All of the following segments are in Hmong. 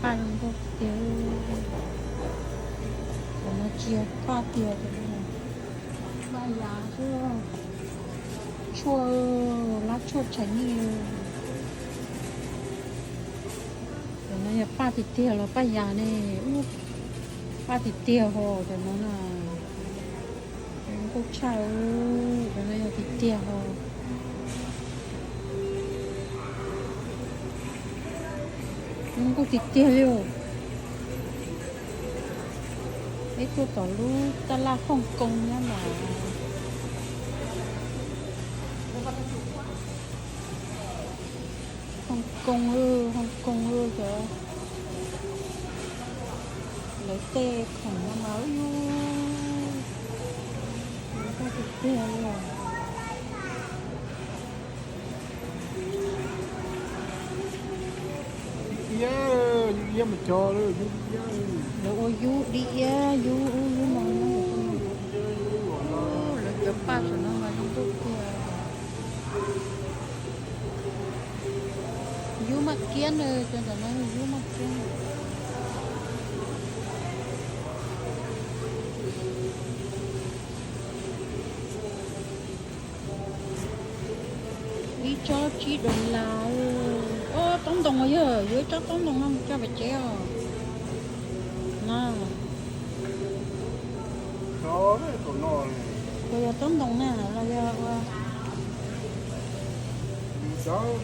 Paj zoo nkauj tiag. Cov no tsis yog paj tiag, paj yas xwb. Tshuaj, lab tshuaj Chinese. Cov no yog paj tiag tiag los paj yas ne? Paj tiag tiag ho cov no na. Zoo nkauj tshaj, cov no yog tiag tiag ho. Zoo nkauj tiag tiag li os. Peb tuaj tom lub taj laj Hong Kong nyob mas. Hong Kong, Hong Kong cov, lawv tej khoom no mas yus, yus tiag tiag li. Lawv ua yub dib iab, yub, yub no, lawv cov paj saum no mas zoo nkauj tiag. Yub maj kiab na, cov ntawm no yog yub maj kiab. Ib tsob tsib dollar. Ob, tsob ntoo yog, yuav ib tsob tsob ntoo no mus coj pem tsev os. No, puas yog tsob ntoo na los yog ua? Saib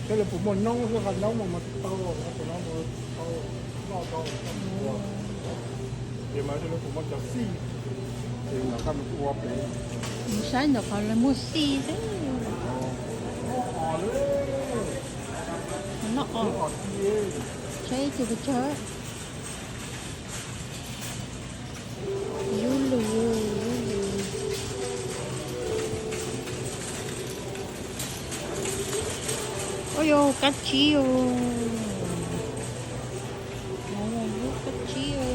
lawv puas muaj noob, qhov noob mas mas tsis tau, qhov no mas tau noj tau. Ces mas saib lawv puas muaj cov xij, ces nram koj mus ua pem. Saib ntawm qhov lawv muag xij xwb. Noj os. Saib ib tug pes tsawg. Yub lwm, yub lwm. Ua yog kab tsib os. Yub kab tsib os.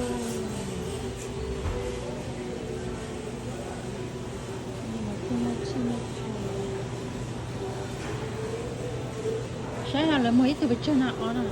Saib lawv muag ib tug pes tsawg na, ob na.